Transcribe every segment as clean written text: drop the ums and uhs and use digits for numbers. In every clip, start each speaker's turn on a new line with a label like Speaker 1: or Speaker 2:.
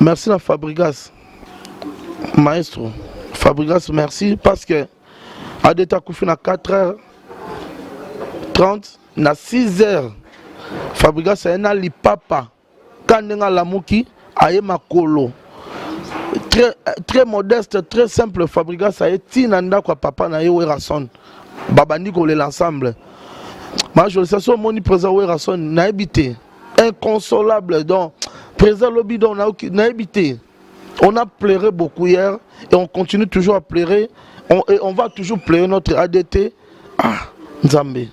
Speaker 1: Merci na Fabrigas maestro Fabrigas, merci parce que ADT akufi na 4h30 na 6h Fabrigas aye na lipapa ka ndenge alamuki aye makolo très, très modeste, très simple. Fabrigas aye ti na ndako ya papa na ye Werrason, babandi kolela ensemble. Majolisa so omoni président Werrason, nayebi te, inconsolable. Donc président lobi, donc nayebi te, on a pleuré beaucoup hier et on continue toujours à pleurer et on va toujours pleurer notre ADT. Ah Nzambe,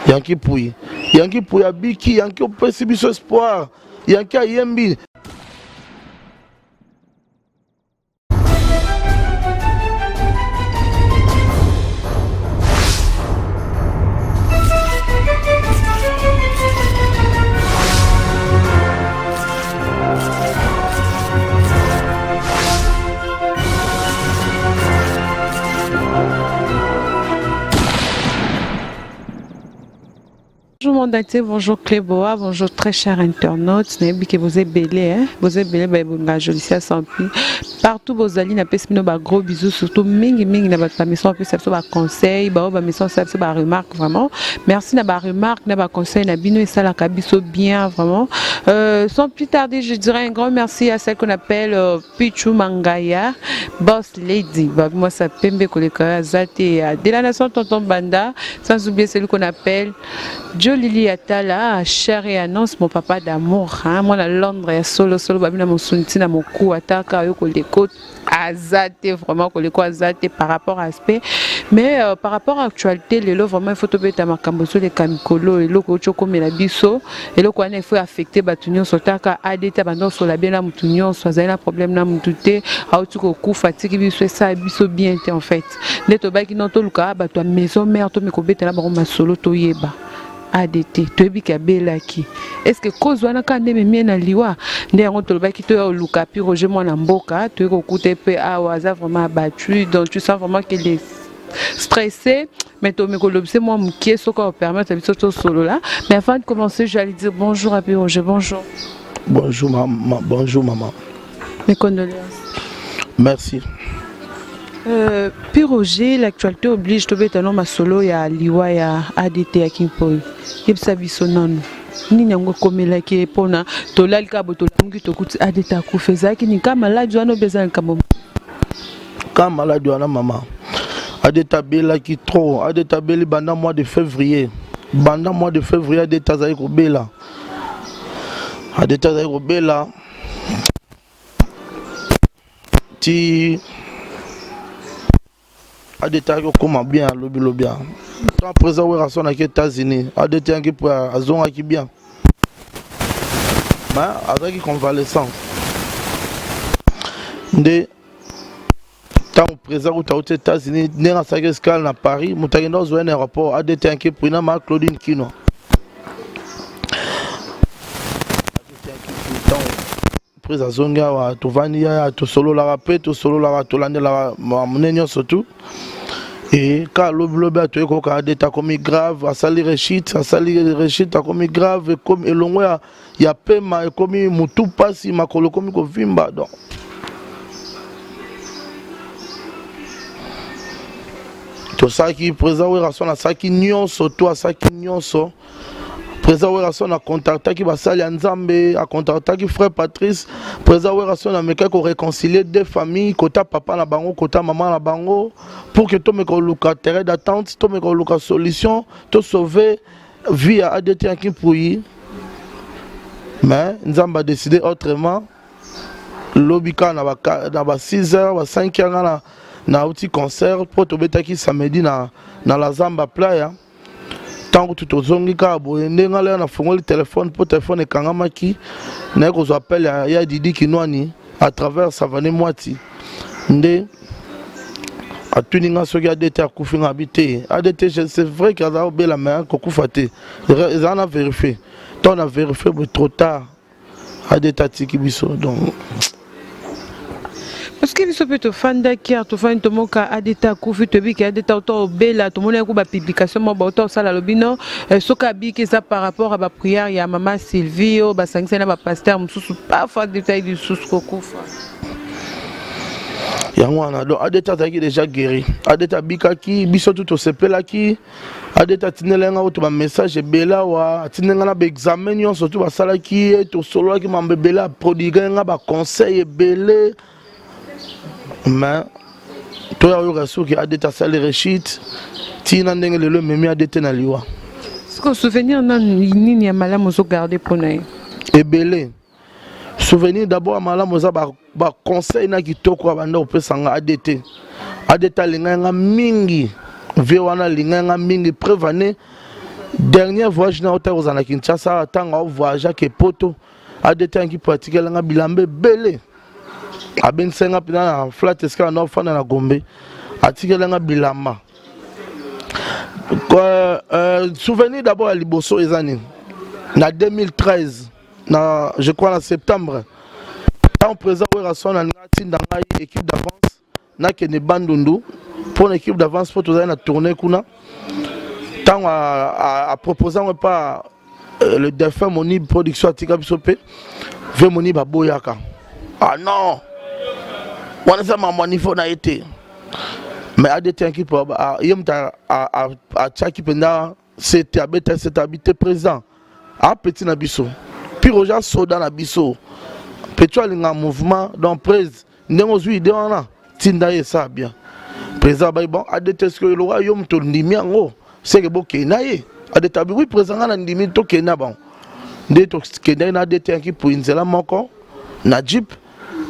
Speaker 1: Yanki Puyi, Yanki Puyi abiki, Yanki opesi biso espoir, Yanki ayembi.
Speaker 2: Bonjour monde entier, bonjour Cléboa, bonjour très chers internautes. Nayebi ke boza ebele, hein? Boza ebele ba ebonga Jolicia Sampi. Partout bozali na pesi bino ba gros bisous, surtout mingi mingi na bato ba mission pesa biso ba conseils, ba ba mission sa biso ba remarques vraiment. Merci na ba remarques, na ba conseils na bino esalaka biso bien vraiment. Sans plus tarder, je dirais un grand merci à celle qu'on appelle Pichu Mangaya, Boss Lady, ba moi sa pembe koleka azate de la nation Tonton Banda, sans oublier celui qu'on appelle Joe Lili Atala, cher et annonce mon papa d'amour, hein, moi na Londres ya solo solo babina mosunti na moku ataka yo koleko azate vraiment koleko azate par rapport à aspect mais par rapport à actualité lelo vraiment il faut tobeta makambo ezoleka mikolo eloko oyo okomela biso eloko wana il faut affecter bato nyonso taka ADT banda osola bien na mutu nyonso azali na problème na mutu te auti kokufa atiki biso esala biso bien te en fait nde tobaki no toluka bato ya maison mère tomi kobetela bango masolo toyeba ADT toyebi ke abelaki est ce que cause wana kaka nde ememi na liwa nde yango tolobaki toya koluka pi Roger mwana mboka toyei kokuta mpe awa aza vraiment abattu, donc tu sens vraiment qu'il est stressé, mais tomi kolobisa mwa mokie soki akopermettre biso tosolola. Mais avant de commencer, j'allais dire bonjour à Pi Roger, bonjour.
Speaker 1: Bonjour maman, bonjour maman.
Speaker 2: Mes condoléances.
Speaker 1: Merci.
Speaker 2: Pi Roger, l'actualité oblige tobeta no masolo ya liwa ya ADT ya Kimpoi. Yebisa biso nanu nini yango ekomelaki ye mpona tolali kaka boye tolamuki tokuti ADT akufa, ezalaki nini ka maladi wana obe eza likambo?
Speaker 1: Ka maladi wana mama, ADT abelaki trop. ADT abeli banda mois de février, banda mois de février ADT azali kobela, ADT azali kobela ti ADT ayaki kokóma bien alobilobi to président Werrason aki États-Unis. ADT yangi mpo azongaki bien mais azalaki convalescence nde ntango président kuta auti États-Unis ndenge asalaki escale na Paris, moto akenda kozwa ye na aéroport ADT yanki pui na ma Claudine Kinwa. ADT yanki pui ntango président azongi awa tovandi yaya tosololaka mpe tosololaka tolandelaka monene nyonso tu e ka lobilobi atoyei koyoka ADT akomi grave, asali rechute, asali rechute, akomi grave, ekomi elongo ya pema, ekomi mutu pasi, makolo ekomi kovimba. Donc tosalaki président Werrason asalaki nyonso to asalaki nyonso. Président Werrason akontaktaki basali ya Nzambe, akontaktaki frère Patrice. Président Werrason amekaki koréconcilier deux familles, kota papa na bango, kota mama na bango, pour que tomeka koluka terrain d'attente, tomeka koluka solution, tosauve vie ya ADT ya Kimpuyi. Mais Nzambe a décidé autrement. Lobi kaka na ba 6 heures ba 5 heures nga nauti concert mpo tobetaki samedi na la Zamba Playa. Ntango tu tozongi kaka boye ndenge alaya nafungoli telefone mpo telefone ekangamaki, naye kozwa appel ya Didi Kinwani à travers Savane Mwati nde atuni nga soki ADT akufi. Nga abi te, ADT c'est vrai ke aza kobela mais kokufa te, ezala na vérifie. Ntango na vérifie boye, trop tard, ADT atiki biso donc.
Speaker 2: Parce que biso mpe tofandaki awa, tofandi tomoka ADT akufi, toyebi ke ADT auta obela, tomonaki ku bapublication moko bauta osala, alobi non, eh, soki abiki eza par rapport ya baprière ya mama Sylvie oyo basangisaki na bapasteur mosusu, paf ADT ayi lisusu kokufa.
Speaker 1: Yango wana donc ADT azalaki déjà guéri, ADT abikaki, biso tu tosepelaki. ADT atindela nga oyo bamessage ebele awa, atindeli nga na baexamen nyonso tu basalaki ye, tosololaki mambo ebele, aprodigue nga baconseil ebele. Mais toya oyoka soki ADT asali rechute, ntina ndenge lelo ememi ADT na liwa.
Speaker 2: Siko souvenir nanu nini ya malamu ozogarde mpo na ye?
Speaker 1: Ebele souvenir. D'abord ya malamu eza baconseil na kitoko ya banda kopesa nga ADT. ADT alingaki nga mingi, vie wana alingaki nga mingi. Preuve ane dernier voyage na ota kozala na Kinshasa, ntango aovoyage ake Poto, ADT yanki po atikela nga bilamba ebele, abengisaki nga mpenza na flat esika na ofanda na Gombe, atikela nga bilamba. Souvenir d'abord ya liboso eza nini? Na 2013, na je crois na septembre, ntango président Werrason alinga atinda ngai équipe d'avance nakende Bandundu mpo na équipe d'avance, mpo tozali na tournée kuna. Ntango apropose yango epa le défunt Monib Production, atika biso mpe ve Monib aboyaka: "Ah non, wana eza mambo ya niveau na ye te." Mais ADT yanki mpo ye moto atiaki mpenza sete, abeta sete, abi te: "Président apeti na biso, puis Roger soda na biso, petit alinga mouvement, donc prese ndenge ozwi idée wana, tinda ye, esala bien." Président abai: "Bon ADT, soki eloka yo moto ondimi yango, seke bokei na ye." ADT abi: "Oui président, nga na ndimi, tokei na bango." Nde tokendaki na ADT yanki pui nzela moko na jeep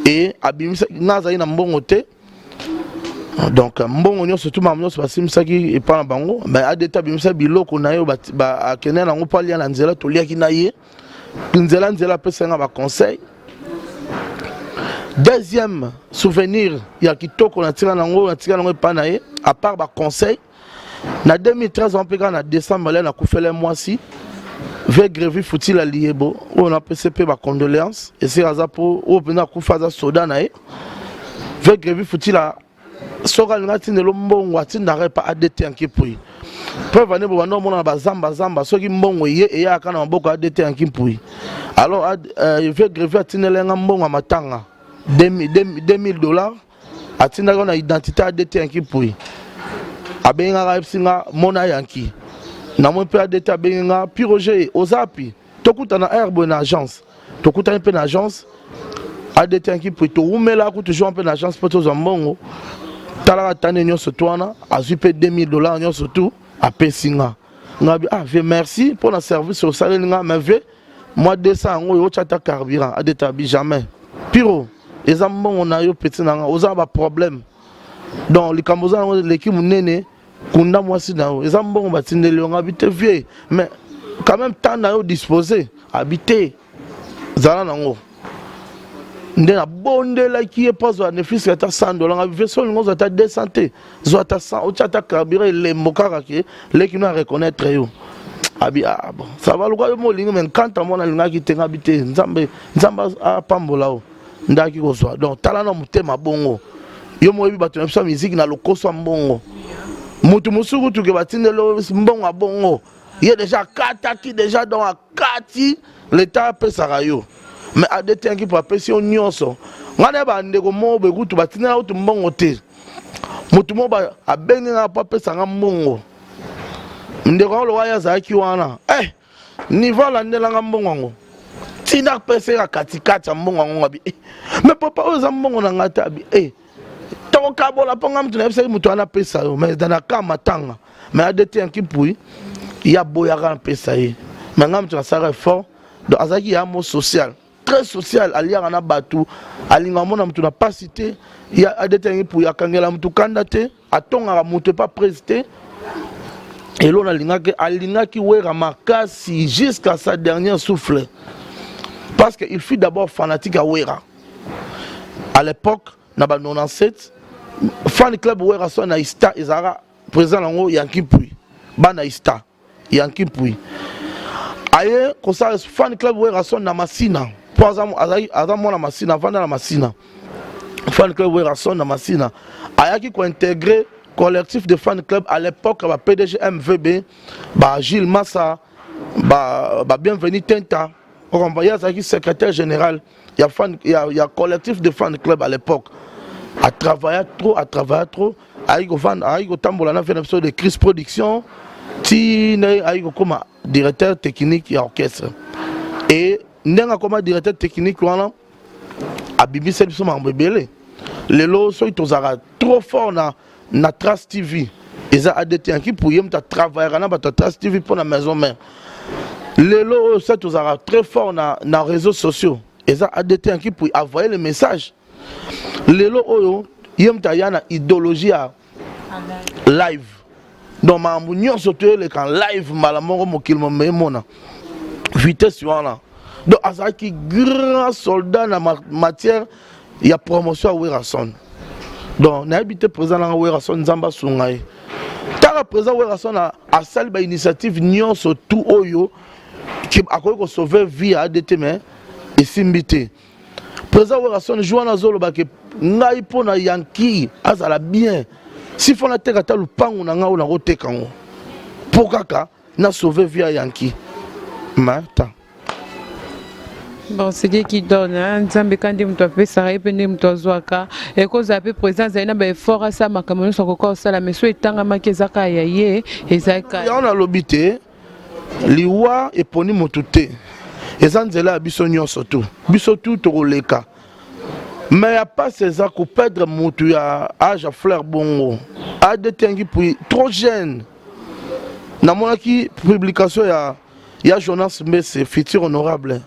Speaker 1: e abimisa nga. Azali na mbongo te, donc mbongo nyonso tu, makambo nyonso basimisaki epa na bango, mais ADT abimisa biloko na ye, akende nango mpo alia na nzela. Toliaki na ye nzela nzela, apesa nga baconseil. Deuxième souvenir ya kitoko natika nango epa na ye, à part baconseil, na 2013 wana mpe kaka na décembre le nakufela mwasi ve Grevi Futila Liyebo, oyo napesi mpe bacondoléance esika aza, mpo oyo mpenza akufa aza soda na ye. Ve Grevi Futila, soki alingi atindela mbongo, atindaka epa ADT Yanki Mpui. Preuve ane bo banda omona na bazambazamba, soki mbongo ye eyaka na maboko ya ADT Yanki Mpui. Alors ve Grevi atindela nga mbongo ya matanga 2000 $, atindaka na identité ADT Yanki Mpui. Abengaka, ayebisi nga: "Mona Yanki." Namoni mpe ADT abengi nga: "Pi Roger, oza pi? Tokutana aire boye na agence." Tokutani mpe na agence ADT Yanki Mpui, towumela kutu toujours mpe na agence mpo tozwa mbongo. Talaka tande nyonso tu wana, azwi mpe 2000 $ nyonso tu, apesi nga. Nga bi: "Ah vie, merci mpo na service osaleli nga, mais vie, mwa 200 yango oyo, otya ata carburant." ADT abi: "Jamais Piro, eza mbongo na yo, petit na nga, oza na baproblème, donc likambo oza nango eleki monene, kunda mwasi na yo, eza mbongo batindeli yo." Nga abi: "Te vie, mais quand même temps na yo disposé." Abi: "Te, zala nango." Nde nabondelaki ye mpo azwa ne fût-ce que ata 100 $. Nga vie, so olingi ozwa ata 200 te, zwa ata 100, otya ata carburant, elembo kaka ke leki no areconnaître yo. Abi: "Ah bon, ça va, luka yo mo olingi, mais nkanta mwana alingaki te." Nga abi: "Te, Nzambe, Nzambe apambola o." Ndaki kozwa. Donc tala na motema bongo, yo moyebi bato na biso ya miziki na lokoso ya mbongo. Motu mosusu kutuke batindeli mbongo ya bongo, ye déjà akataki déjà, donc akati leta apesaka yo, mais ADT yanki mpo apesi yo nyonso. Ngai na ye bandeko moko boye kutu batindela kutu mbongo te, motu moko abengi nga mpo apesanga mbongo. Ndeko yango lowa ye azalaki wana, niveau alandelanga mbongo yango ntina apeseka katikati ya mbongo yango. Ngabi: "Eh, mais papa, oyo eza mbongo na ngai te." Abi: "Eh, tokokabola mpo nga mutu nayebisaki moto wana apesa yo, mais na ka matanga." Mais ADT yanki mpui ye aboyaka napesa ye, mais nga mutu nasalaka effort. Donc azalaki ya mo social, très social, aliaka na bato, alingaka mona motu na pasi te. Ya ADT yanki mpui akangela motu kanda te, atongaka motu epa prise te. Elo nalingaki, alingaki Wera makasi jusqu'à sa dernière souffle, parce que il fut d'abord fanatique à Wera à l'époque na ba 97. Fan club Wera so na Ista ezalaka président nango Yanki Mpui, bana Ista. Yanki Mpui aye kosala fan club Wera so na Masina, mpo aza mwana Masina, avanda na Masina. Fan club Werrason na Masina ayaki ko intégrer collectif de fan club à l'époque ba PDG MVB ba Gilles Massa ba ba Bienvenu Tenta okomba ye azalaki secrétaire général ya fan ya, ya collectif de fan club à l'époque a travailla trop a travailla trop ayaki kovanda ayaki kotambola na vie na biso de Chris Production ti na ayaki kokoma directeur technique ya orchestre et ndenge akoma directeur technique wana abimiseli biso makambo ebele lelo soki tozalaka trop fort na, na trace tv eza adt yanki pour ye moto atravaillaka na bato ya trace tv mpo na maison mère lelo oyo soki tozalaka très fort na, na réseaux sociaux eza adt yanki pour avoye le message lelo oyo ye moto aya na idéologie ya live donc makambo nyonso toyeleka live mbala moko mokili momei mona vitesse wana donc azalaki grand soldat na matière ya promotion ya Werrason donc nayebi te président nanga Werrason nzambe asunga ye ntaka président Werrason asali bainitiative nyonso tout oyo akoki kosauve vie ya adt mais esimbi te président Werrason jour wana azoloba ke ngai mpo na yanki azala bien si fo nateka ata lupangu na ngai oyo nakoteka yango mpo kaka na sauve vie ya yanki ma ta
Speaker 2: Bon, c'est Dieu qui donne, hein. Nzambe kandi moto apesaka ye mpe nde moto azwaka. Ekozala mpe président azali na baeffort asala makambo nyonso akoka kosala, mais so etangamaki eza kaka ya ye, ezali kaka.
Speaker 1: Yango nalobi te, liwa eponi moto te, eza nzela ya biso nyonso tu, biso tu tokoleka. Mais ya pasi eza koperdre moto ya age ya fleur bongo adt yangi puis trop jeune. Namonaki publication ya ya Jonas Mbese futur honorable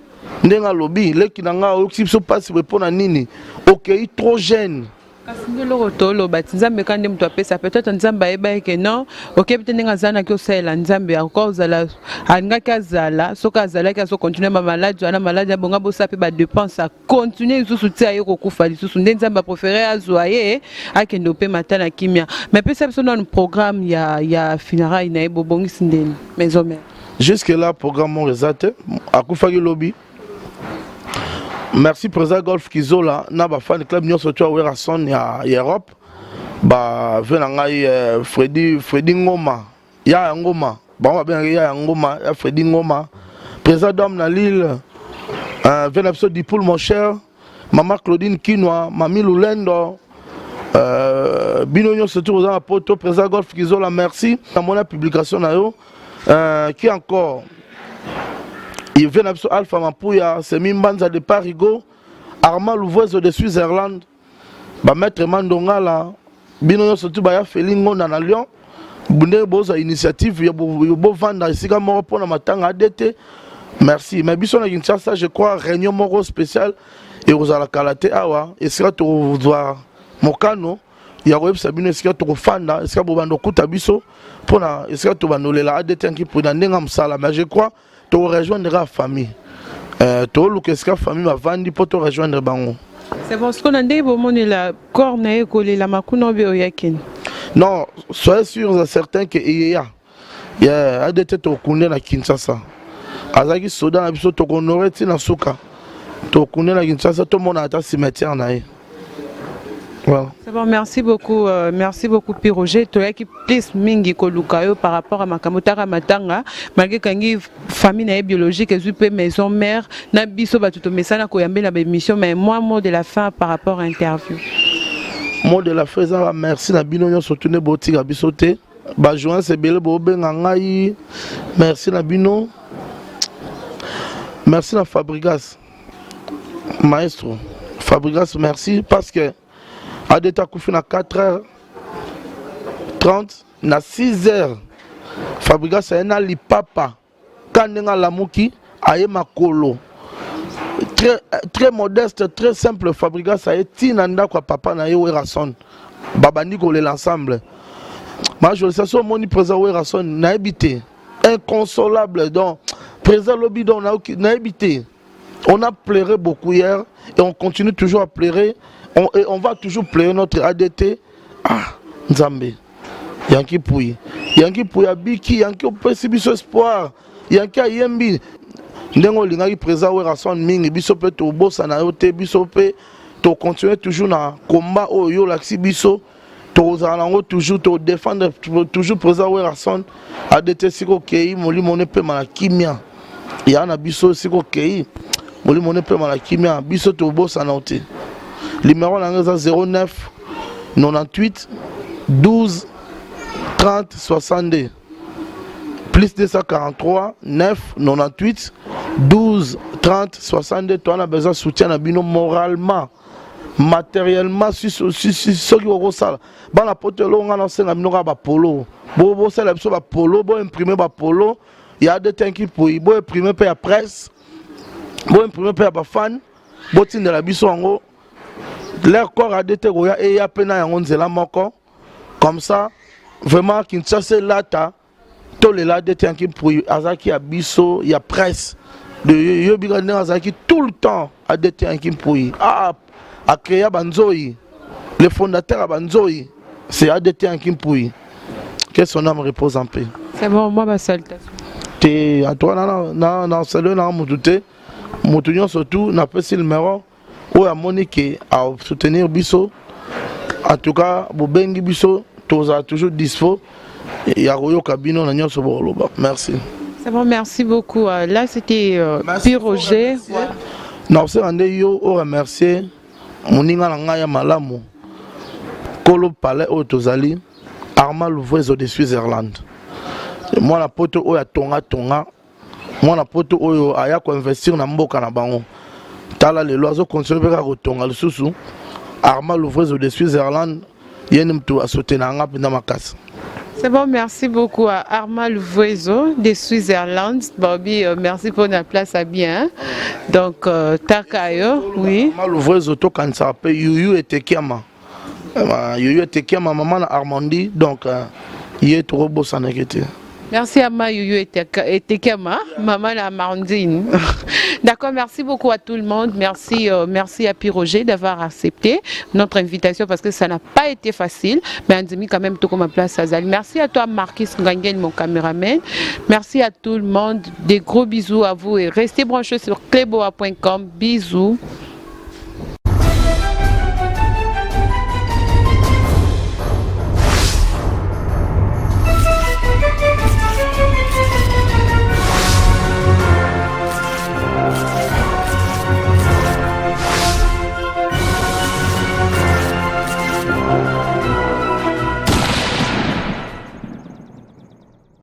Speaker 1: ndenge alobi leki na ngai oyokisi biso mpasi boye mpo na nini okei trop jeune.
Speaker 2: Kasi nde eloko toloba ti nzambe ka nde moto apesa peut-être nzambe ayebaki ke non okebi te ndenge azalaki osalela nzambe akoka ozala alingaki azala soki azalaki azokontinue bamaladi wana maladi abonga bosala mpe badepense akontinue lisusu ti aye kokufa lisusu nde nzambe aprefere azwa ye akende opema ata na kimia mais pesa biso nanu programme ya, ya funéraille na ye bobongisi ndeni maison mère.
Speaker 1: Jusque là programme moko eza te akufaki lobi. Merci président Golf Kizola na ba fan club nyonso tu Werrason ya, ya Europe ba ve na ngai eh, Freddy Freddy Ngoma ya ya Ngoma bango babengaki ya ya Ngoma ya Freddy Ngoma président d'homme na Lille euh, ve na biso Dipoul mon cher Mama Claudine Kinwa Mami Lulendo euh, bino nyonso tu boza na poto président Golf Kizola merci namona publication na yo euh, qui encore il vient na biso Alpha Mampuya Semi Mbanza de Parigo Armand Louvoiseau de Switzerland ba maître Mandongala bino nyonso tu baya Feli Ngonda na Lyon ndenge bozwa initiative ya bovanda esika moko mpona matanga ADT merci mais biso na Kinshasa je crois réunion moko spéciale ekozala kala te awa esika tokozwa mokano ya koyebisa bino esika tokofanda esika bobanda okuta biso mpona esika tobandolela ADT yanki na ndenge ya mosala mais je crois tokorejoindre kaka famille euh, toluka esika famille bavandi mpo torejoindre bango.
Speaker 2: C'est bon sikoyo na ndenge bomonela corps na ye ekolelama kuna obe oyakini?
Speaker 1: Non, soyez sûr et certain que eyeya yeah, ADT tokunde na Kinshasa azalaki soda na biso tokohonore ti na suka tokunde na Kinshasa tomona ata cimetière na ye.
Speaker 2: Voilà. C'est bon, merci beaucoup, euh, merci beaucoup Piroger. Toyaki plus mingi koluka yo par rapport à makambo taka matanga, malgré kangi famille na ye biologique ezui pe maison mère na biso batu tomesana koyambe na ba émission mais moi mot de la fin par rapport à interview.
Speaker 1: Mot de la fin eza merci na bino nyonso tune botika biso te. Ba joints ebele bobenga ngai. Merci na bino. Merci na Fabrigas. Maestro Fabrigas merci parce que ADT akufi na 4h30 na 6h Fabrigas aye na lipapa ka ndenge alamuki aye makolo très, très modeste très simple Fabrigas aye ti na ndako ya papa na ye Werrason babandi kolela ensemble majolisa so omoni président Werrason nayebi te inconsolable donc président lobi donc nayebi te. On a pleuré beaucoup hier et on continue toujours à pleurer on, et on va toujours pleurer notre ADT. Ah, Nzambe. Yanki Pouy. Yanki Pouy abiki, Yanki opesi biso espoir. Yanki ayembi ndenge olingaki président Werrason mingi biso pe tobosana yo te biso pe Tocontinue toujours na combat oyo yo olakisi biso. Tokozala nango toujours, todéfendre toujours président Werrason. ADT, esika okei, molimo no epema na kimia. Ya na biso, esika okei, molimo no epema na kimia. Biso tobosana te. Numéro na ngai eza 09 98 12 30 62, plus 243 9 98 12 30 62. Toza besoin soutien na bino moralement, matériellement. Soki okosala bana poto, eloko ngai naosenga bino kaka bapolo. Bosala biso bapolo, boimprime bapolo ya ADT Yanki Mpoi, boimprime mpe ya presse, boimprime mpe ya bafan, botindela biso yango. Leur corps ADT koya eya mpe na yango nzela moko comme ça. Vraiment, Kinshasa elata, tolela ADT Yanki Mpoi. Azalaki ya biso ya presse de yobika ndenge azalaki tout le temps. ADT Yanki Mpoi acréa banzoi, le fondateur ya banzoi, c'est ADT Yanki Mpui. Que son âme repose en paix.
Speaker 2: C'est bon, moi, ma salutation.
Speaker 1: Te, en tout cas na na salue na mutu te, mutu nyonso tu napesi numéro oyo amoni ke asoutenir biso. En tout cas, bobengi biso, tozala toujours dispo ya koyoka bino na nyonso bokoloba. Merci.
Speaker 2: C'est bon, merci beaucoup. Là, c'était Pi Roger.
Speaker 1: Nakosenga nde yo oremercier moninga na ngai ya malamu, kolo palais oyo tozali, Armand Louvrezo de Switzerland, mwana poto oyo atongatonga, mwana poto oyo aya koinvestir na mboka na bango. Tala lelo azocontinue mpe kaka kotonga lisusu. Armand Louvrezo de Switzerland, ye ni moto asoutenaka nga mpenza makasi.
Speaker 2: C'est bon, merci beaucoup à Armand Louvoiseau de Switzerland. Bobby, merci pour la place à bien. Donc, Takayo, oui.
Speaker 1: Armand Louvoiseau, tokanisaka mpe Yuyu Etekiama, Yuyu Etekiama, mama na Armandi. Donc ye tokobosanaki te.
Speaker 2: Merci à Ma Yuyu Etekama, maman la Amandine. D'accord, merci beaucoup à tout le monde. Merci, merci à Pi Roger d'avoir accepté notre invitation parce que ça n'a pas été facile. Mais Andimi, quand même, tout comme place Azali. Merci à toi, Marquis Ngangel, mon caméraman. Merci à tout le monde. Des gros bisous à vous et restez branchés sur cleboa.com. Bisous.